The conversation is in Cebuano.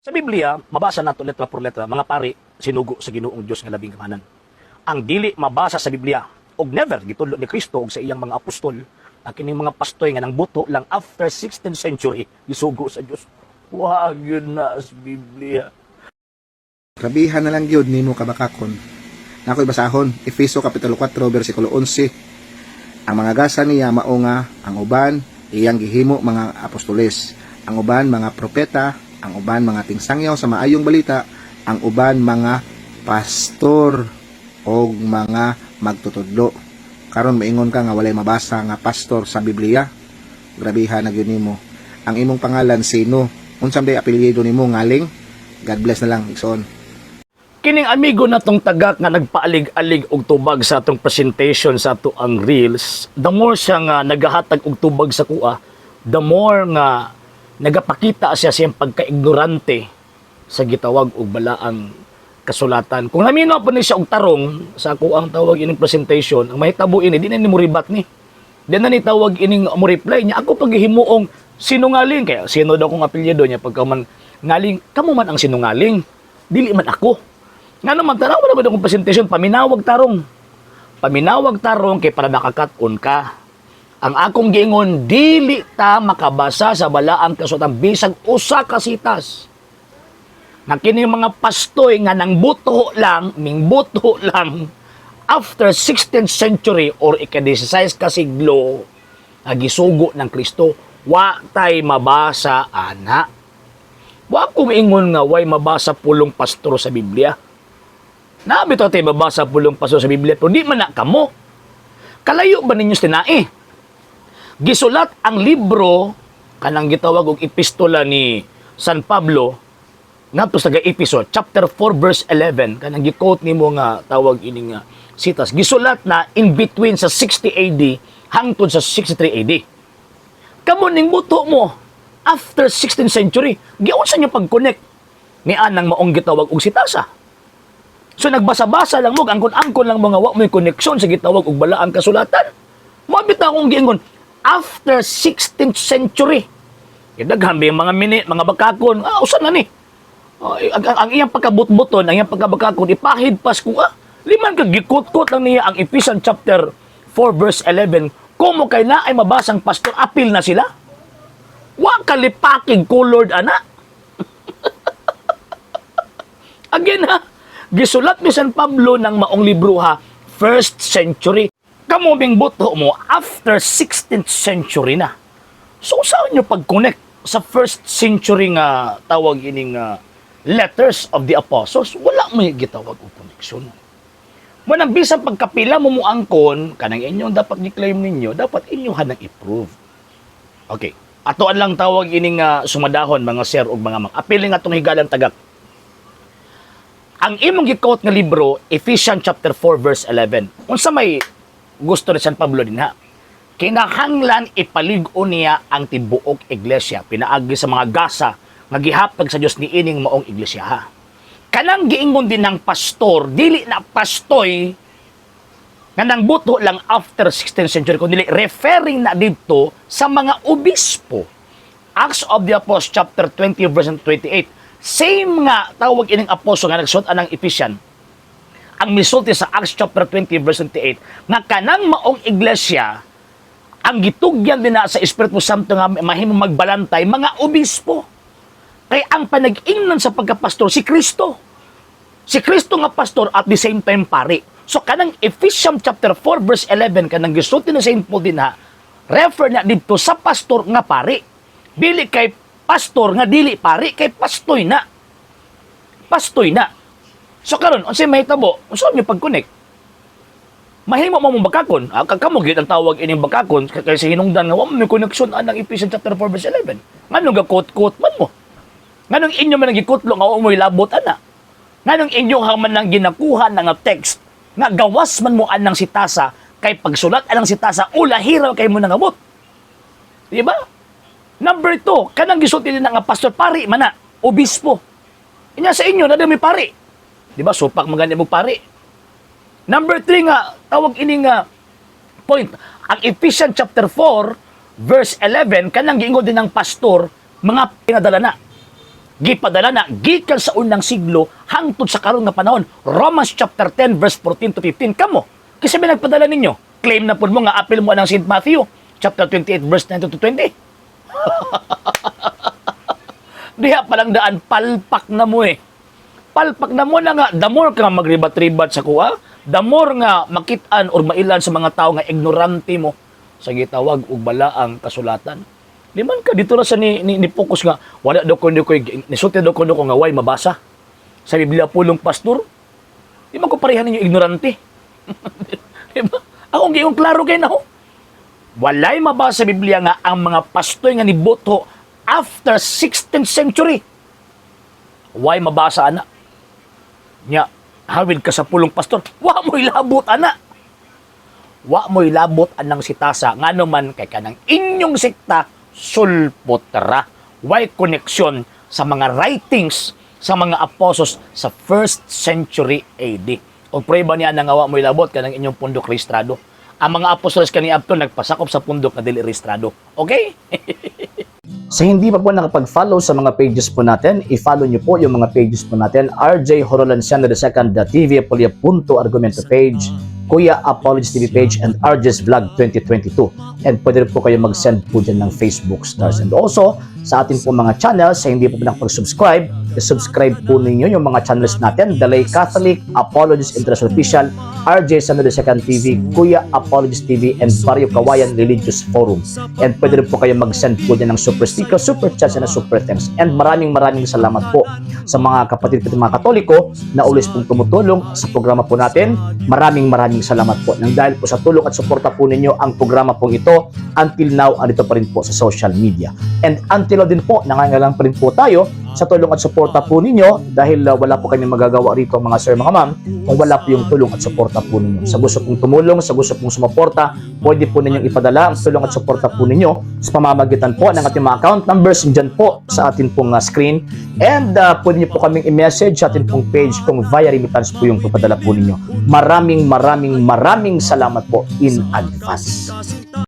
Sa Biblia, mabasa nato letra por letra, mga pari sinugo sa Ginoong Dios nga labing gamhanan. Ang dili mabasa sa Biblia og never gitudlo ni Kristo og sa iyang mga apostol ang kining mga pastoy nga nangbuto lang after 16th century gisugo sa Dios. Wa gyud na sa Biblia. Grabihan na lang gyud nimo kabakakon. Na ako'y basahon, Efeso Kapitulo 4, versikulo 11. Ang mga gasa niya mao nga ang uban iyang gihimo mga apostoles, ang uban mga propeta, ang uban mga tingsangyaw sa maayong balita, ang uban mga pastor og mga magtutudlo. Karon maingon ka nga walay mabasa nga pastor sa Biblia. Grabihan na gyud nimo. Ang imong pangalan sino? Unsa may apelyido nimo, ngaling? God bless na lang, igsoon. Kining amigo na tong tagak nga nagpaalig-alig og tubag sa atong presentation sa ato ang reels, the more siya nga nagahatag og tubag sa kuha, the more nga nagapakita siya siyang pagka-ignorante sa gitawag og balaang kasulatan. Kung naminaw pa ni siya og tarong sa ako ang tawag ining presentation, ang mahitabo ini di na ni mo-rebut ni. Di na ni tawag ining mo reply niya. Ako paghimuong sinungaling, kaya sino daw kong apelyido niya, pagka man ngaling kamo man ang sinungaling, dili man ako. Nga naman tanaw na ba akong presentation, paminawag tarong. Paminawag tarong kay para makakat-on ka. Ang akong giingon, dili ta makabasa sa balaang kasulatan bisag usa ka sitas. Nga kini mga pastoy nga nang buto lang, ming buto lang after 16th century or ika-16 ka siglo nga gisugo ng Kristo, wa tay mabasa ana. Wa ko maingon nga way mabasa pulong pastor sa Biblia. Nabi to tay mabasa pulong pastor sa Biblia, pero di man na kamo. Kalayo ba ninyo sa tinai? Gisulat ang libro kanang gitawag og epistola ni San Pablo ngadto sa Efeso chapter 4 verse 11, kanang gi-quote nimo nga tawag ini nga sitas, gisulat na in between sa 60 AD hangtod sa 63 AD. Kamo ning buto mo after 16th century, giunsa nyo pag-connect ni anang maong gitawag og sitasa? So nagbasa-basa lang mo, angkon-angkon lang mga wa mo'y koneksyon sa gitawag og balaang kasulatan. Mao bitaw akong giingon after 16th century. Daghan ba yung mga mini, mga bakakon, usan na ni. Ay, ang iyang pagkabutbuton, ang iyang pagkabakakon, ipahid pas ko, liman ka gikut-kut lang niya ang Ephesians chapter 4 verse 11, kumo kay na ay mabasang pastor, apil na sila. Wa kalipakig colored ana. Again ha, gisulat ni San Pablo ng maong libro ha, first century. Kamo bing buto mo after 16th century na. So saan nyo pag-connect sa first century nga tawag ining letters of the apostles? Wala mo yung gitawag og connection. Manang bisan pagkapila mo muangkon, kanang inyong dapat gi-claim ninyo, dapat inyo hanang i-prove. Okay. Atoan lang tawag ining sumadahon, mga sir ug mga mang. Apili nga atong higalang tagak. Ang imong gi-quote nga libro, Ephesians chapter 4 verse 11. Unsa may gusto ni San Pablo dinha? Kinahanglan ipalig-on niya ang tibuok iglesia pinaagi sa mga gasa nga gihatag sa Dios niining maong iglesia ha. Kanang giingon din ng pastor, dili na pastoy nga nang buto lang after 16th century, kundi referring na didto sa mga obispo. Acts of the Apostles chapter 20 verse 28. Same nga tawag ining apostol nga nagsuot anang Ephesian. Ang misulti sa Acts chapter 20 verse 28 nga kanang maong iglesia ang gitugyan din na sa Espiritu Santo nga mahimong magbalantay mga obispo. Kay ang panag-ingnan sa pagkapastor si Kristo. Si Kristo nga pastor, at the same time pari. So kanang Ephesians chapter 4 verse 11, kanang gisulti ni Saint Paul dinha, refer na didto sa pastor nga pari. Dili kay pastor nga dili pari, kay pastoy na. Pastoy na. So karon, unsay mahitabo? Unsa niyo pag-connect? Mahimo mo mong bakakon. Ah, kamo gyud ang tawag ining bakakon kay sa hinungdan nga wa mo may connection anang Ephesians chapter 4 verse 11. Nganong ga-quote-quote man mo? Nganong inyo man ang gikutlo nga wa mo'y labot ana? Nganong inyo man nang ginakuha na nga text nga gawas man mo anang sitasa, kay pagsulat anang sitasa ulahiraw kay mo nangabot? Di ba? Number 2, kanang gisulti din nga pastor pari man na, obispo. Inya sa inyo na may pari. Di ba? Supak magani mo pari. Number 3 nga tawag ini nga point, ang Ephesians chapter 4 verse 11, kanang giingon din ng pastor, mga pinadala na. Gipadala na gikan sa unang siglo hangtod sa karon nga panahon. Romans chapter 10 verse 14 to 15 kamo. Kasi may nagpadala ninyo. Claim na pud mo nga apil mo ang St. Matthew chapter 28 verse 19 to 20. Diha palang daan, palpak na mo eh. Palpak na mo na nga, the more ka nga magribat-ribat sa kuha, the more nga makitaan or mailan sa mga tao nga ignorante mo sa gitawag og balaang kasulatan. Di man ka dito ra sa ni focus nga wala daw ko ni ko nisulti daw ko nga way mabasa sa Biblia, pulong pastor. Di man ko parehan ninyo ignorante. Di ba? Ako giong klaro kay na ho. Walay mabasa sa Biblia nga ang mga pastor nga nibuto after 16th century. Way mabasa ana. Nya, hawid ka sa pulong pastor, wa mo'y labot ana. Wa mo'y labot anang sitasa, ngano man kay kanang inyong sekta sulpot ra. Way koneksyon sa mga writings sa mga apostles sa first century AD. O prueba niya nga wa mo'y labot, kanang inyong pundok rehistrado. Ang mga apostoles kaniadto nagpasakop sa pundok na dili rehistrado. Okay? Sa hindi pa po nakapag-follow sa mga pages po natin, i-follow nyo po yung mga pages po natin. RJ Horolanciano II, the TV Apolia Punto Argumento page, Kuya Apologies TV page, and RJ's Vlog 2022. And pwede rin po kayo mag-send po dyan ng Facebook stars. And also, sa ating po mga channels, sa hindi po nakapag-subscribe, i-subscribe po ninyo yung mga channels natin: The Lay Catholic, Apologies International Official, RJ Samuel II TV, Kuya Apologies TV, and Barrio Kawayan Religious Forum. And pwede rin po kayo mag-send po dyan ng super sticker, super chats, and super thanks. And maraming maraming salamat po sa mga kapatid ko, mga Katoliko na always pong tumutulong sa programa po natin. Maraming maraming salamat po. Nang dahil po sa tulong at suporta po ninyo, ang programa pong ito until now andito pa rin po sa social media. And until now din po, nangangailangan pa rin po tayo sa tulong at suporta po ninyo dahil wala po kami magagawa rito, mga sir, mga ma'am, kung wala po yung tulong at suporta po ninyo. Sa gusto pong tumulong, sa gusto pong sumuporta, pwede po ninyong ipadala ang tulong at suporta po ninyo sa pamamagitan po ng ating mga account numbers dyan po sa ating pong screen. And pwede niyo po kaming i-message sa ating pong page kung via remittance po yung papadala po ninyo. Maraming maraming maraming salamat po in advance.